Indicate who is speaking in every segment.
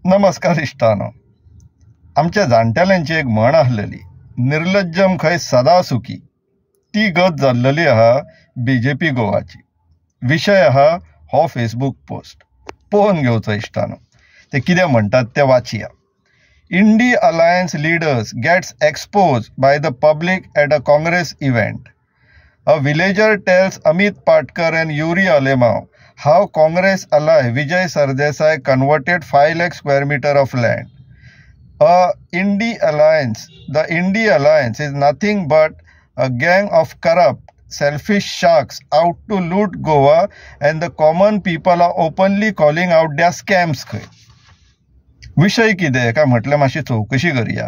Speaker 1: नमस्कार इश्टानो. आमच्या जाणटेल्यांची एक म्हण आसलेली, निर्लज्जम खंय सदा सुखी. ती गत जाल्लेली आहा बीजेपी गोवाची. विशय आहा हो फेसबूक पोस्ट. पळोवन घेवचो इश्टानो, ते कितें म्हणटात तें वाचया. INDI alliance leaders gets expose by the public at a Congress event. A villager tells Amit Patkar and Yuri Alemao how Congress ally Vijay Sardesai converted 5 lakh square meter of land. The INDI alliance is nothing but a gang of corrupt, selfish sharks out to loot Goa, and the common people are openly calling out their scams. विशय कितें काय म्हटलें मातशी चवकशी करया.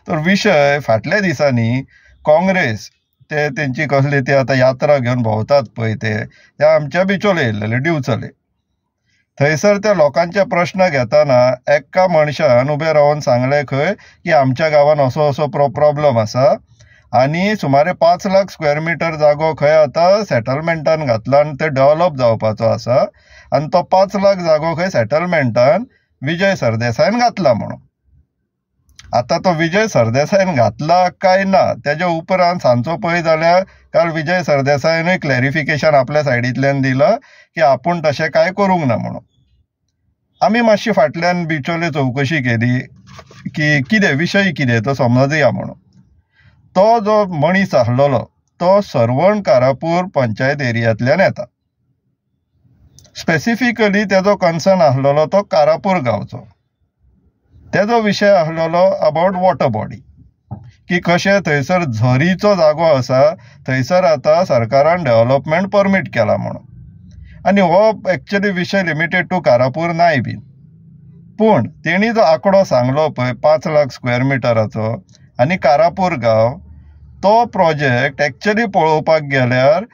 Speaker 1: तर विशय फाटल्या दिसांनी काँग्रेस ते तेंची कसली ते आतां यात्रा घेवन भोंवतात पळय, ते आमच्या बिचोले येयल्लेले दिवचले. थंयसर त्या लोकांचे प्रश्न घेताना एका मनशान उबे रावन सांगलें खंय की आमच्या गांवान असो असो प्रॉब्लम आसा आनी सुमारे 5 लाख स्क्वेअर मिटर जागो खंय आतां सेटलमेंटान घातला आनी ते डेवलप जावपाचो आसा आनी तो 5 लाख जागो खंय सेटलमेंटान विजय सरदेसायन घातला म्हणून. आतां तो विजय सरदेसायन घातला काय ना तेज्या उपरांत सांजचो पळय जाल्यार काल विजय सरदेसायनूय क्लॅरिफिकेशन आपल्या सायडींतल्यान दिलां की आपूण तशें कांय करूंक ना म्हणून. आमी मातशी फाटल्यान बिचोले चवकशी केली की कितें विशय कितें तो समजया म्हणून. तो जो मनीस आसलेलो तो सर्वण कारापूर पंचायत एरियांतल्यान येता. स्पेसिफिकली तेजो कन्सर्न आसलेलो तो कारापूर गांवचो. तेजो विशय आसलेलो अबावट वॉटर बॉडी, की कशें थंयसर झरीचो जागो आसा थंयसर आतां सरकारान डेवलपमेंट परमीट केला म्हणून. आनी हो एक्चुअली विशय लिमिटेड टू कारापूर नाय बीन, पूण तेणी जो आंकडो सांगलो पळय 5 लाख स्क्वेअर मिटराचो आनी कारापूर गांव, तो प्रोजेक्ट एक्चुअली पळोवपाक गेल्यार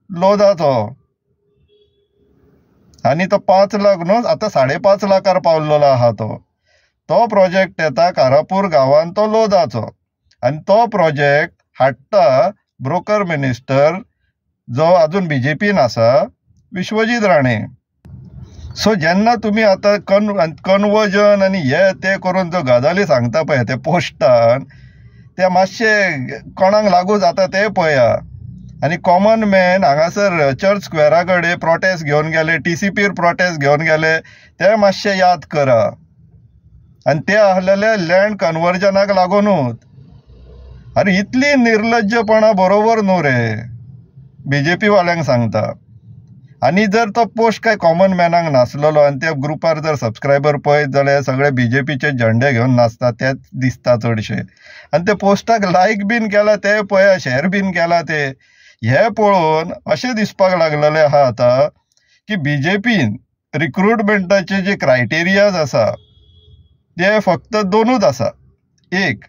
Speaker 1: लोधाचो. आनी तो 5 लाख न्हू आतां 5.5 लाखार पावल्लो आहा तो. तो प्रोजेक्ट येता कारापूर गांवान तो लोधाचो आनी तो प्रोजेक्ट हाडटा ब्रोकर मिनिस्टर जो अजून बीजेपीन आसा, विश्वजीत राणे. सो जेन्ना तुमी आतां कन्वर्जन आनी हे ते करून जो गजाली सांगता पळय ते पोस्टान, ते मातशे कोणाक लागू जाता ते पळया. आनी कॉमन मॅन हांगासर चर्च स्क्वेरा कडेन प्रोटेस्ट घेवन गेले, टीसीपीर प्रोटेस्ट घेवन गेले, ते मातशे याद करा. आनी ते आसलेले लँड कन्वर्जनाक लागुनूच. आरे इतली निर्लज्जपणां बरोबर न्हू रे, बीजेपी वाल्यांक सांगता. आनी जर तो पोस्ट काय कॉमन मॅनाक नासलेलो आनी त्या ग्रुपार जर सबस्क्रायबर पळयत जाल्यार सगळे बीजेपीचे झेंडे घेवन नाचता तेच दिसता चडशे. आनी ते पोस्टाक लायक बीन केला ते पळया, शेअर बीन केला ते. हे पळोवन अशें दिसपाक लागलेलें आहा आतां की बीजेपीन रिक्रुटमेंटाचे जे क्रायटेरियाज आसा ते फक्त 2च आसा. एक,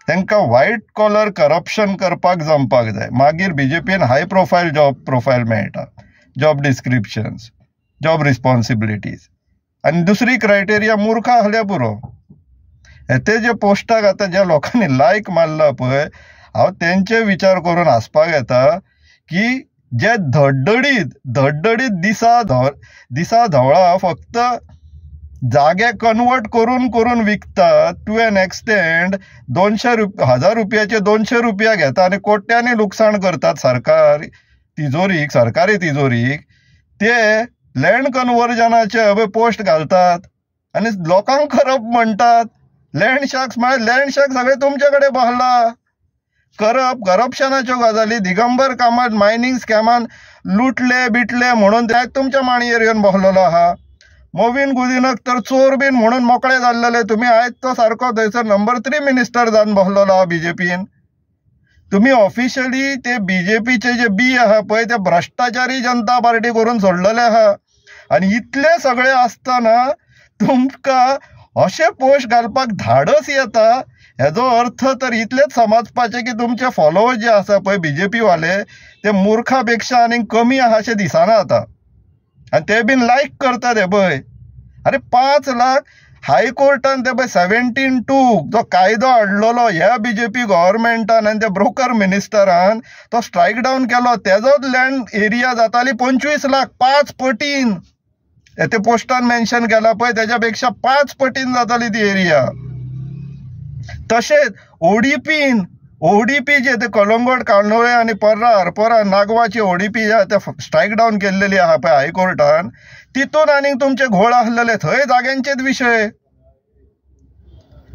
Speaker 1: तांकां व्हायट कॉलर करप्शन करपाक जमपाक जाय, मागीर बीजेपीन हाय प्रोफायल जॉब प्रोफायल मेळटा, जॉब डिस्क्रिप्शन्स, जॉब रिस्पॉन्सिबिलिटीज. आनी दुसरी क्रायटेरिया मुर्खा आसल्यार पुरो. ते जे पोस्टाक आतां ज्या लोकांनी लायक मारला पळय, हांव तेंचे विचार करून हांसपाक येता की जे धडधडीत धडधडीत दिसा धवळा फक्त जागे कन्वर्ट करून करून विकतात टू एन एक्सटेंट 1000 रुपयाचे 200 रुपया घेता आनी कोट्यांनी लुकसाण करतात सरकार तिजोरीक, सरकारी तिजोरीक. ते लँड कन्वर्जनाचे हवे पोस्ट घालतात आनी लोकांक करप म्हणटात. लँड शार्क्स म्हळ्यार लँड शार्क सगळे तुमचे कडेन बसला. करप करप्शनाच्यो गजाली, दिगंबर कामत मायनींग स्कॅमान लुटले बिटले म्हणून ते तुमच्या माणयेर येवन बसलेलो आहा. मोविन गुदिनक तर चोर बीन म्हणून मोकळे जाल्लेले तुमी, आयज तो सारको थंयसर नंबर 3 मिनिस्टर जावन बसलेलो आहा बीजेपीन. तुमी ऑफिशियली ते बीजेपीचे जे बी आहा पळय ते भ्रश्टाचारी जनता पार्टी करून सोडलेले आहा. आनी इतले सगळे आसतना तुमकां अशे पोस्ट घालपाक धाडस येता हेजो अर्थ तर इतलेच समजपाचें की तुमचे फॉलोवर्स जे आसा पळय बीजेपी वाले ते मुर्खा पेक्षा आनीक कमी आहा अशें दिसना आतां. आनी ते बीन लायक करतात हे पळय. आरे 5 लाख हायकोर्टान ते पळय 17(2) जो कायदो हाडलेलो ह्या बीजेपी गव्हर्मेंटान आनी त्या ब्रोकर मिनिस्टरान तो स्ट्रायक डावन केलो, तेजोच लँड एरिया जाताली 25 लाख, 5 पटीन. ते पोस्टान मेन्शन केला पळय त्याच्या पेक्षा 5 पटीन जाताली ती एरिया. तशेंच ओडीपीन, ओडीपी जे ते कलंगोट, कांदोळे आनी पर्रा, अर्पोरा, नागवाची ओडीपी जे ते स्ट्रायक डावन केल्लेली आहा पळय हायकोर्टान, तितून आनीक तुमचे घोळ आसलेले, थंय जाग्यांचेच विशय.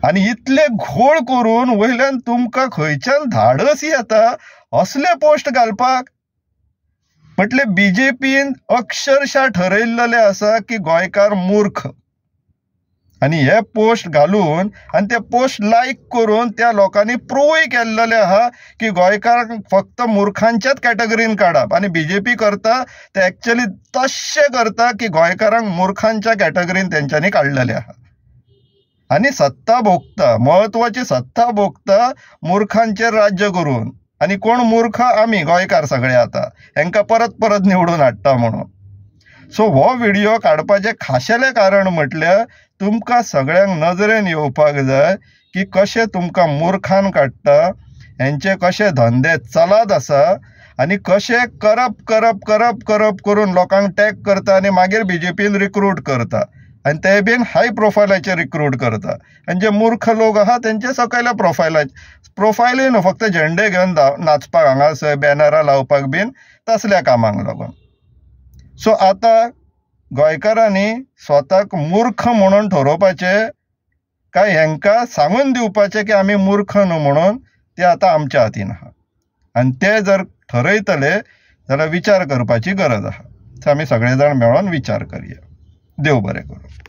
Speaker 1: आनी इतले घोळ करून वयल्यान तुमकां खंयच्यान धाडस येता असले पोस्ट घालपाक? म्हटले बीजेपीन अक्षरशः ठरयल्लेले आसा की गोंयकार मूर्ख, आनी हे पोस्ट घालून आनी ते पोस्ट लायक करून त्या लोकांनी प्रूवूय केल्लेले आहा की गोंयकारांक फक्त मुर्खांच्याच कॅटेगरीन काडप. आनी बीजेपी करता ते एक्चुअली तशें करता की गोंयकारांक मुर्खांच्या कॅटेगरीन तेंच्यांनी काडलेले आहा. आनी सत्ता भोगता, म्हत्वाची सत्ता भोगता मुर्खांचेर राज्य करून. आनी कोण मूर्ख? आमी गोंयकार सगळे आतां हेंकां परत परत निवडून हाडटा म्हणून. सो हो व्हिडिओ काडपाचें खाशेलें कारण म्हटल्यार तुमकां सगळ्यांक नजरेन येवपाक जाय की कशें तुमकां मुर्खान काडटा, हेंचे कशे धंदे चलत आसा आनी कशें करप करप करप करप करून लोकांक टॅग करता आनी मागीर बीजेपीन रिक्रूट करता, आनी ते बीन हाय प्रोफायलाचेर रिक्रूट करता. आनी जे मूर्ख लोक आहा तेंचे सकयल्या प्रोफायलाचे, प्रोफायलूय न्हू, फक्त झेंडे घेवन नाचपाक हांगासर बॅनरां लावपाक बीन तसल्या कामांक लागून. सो आतां गोंयकारांनी स्वताक मूर्ख म्हणून ठरोवपाचें काय हेंकां सांगून दिवपाचें की आमी मूर्ख न्हू म्हणून, तें आतां आमच्या हातीन आहा. आनी ते जर ठरयतले जाल्यार विचार करपाची गरज आहा. आमी सगळे जाण मेळोन विचार करया. देव बरें करूं.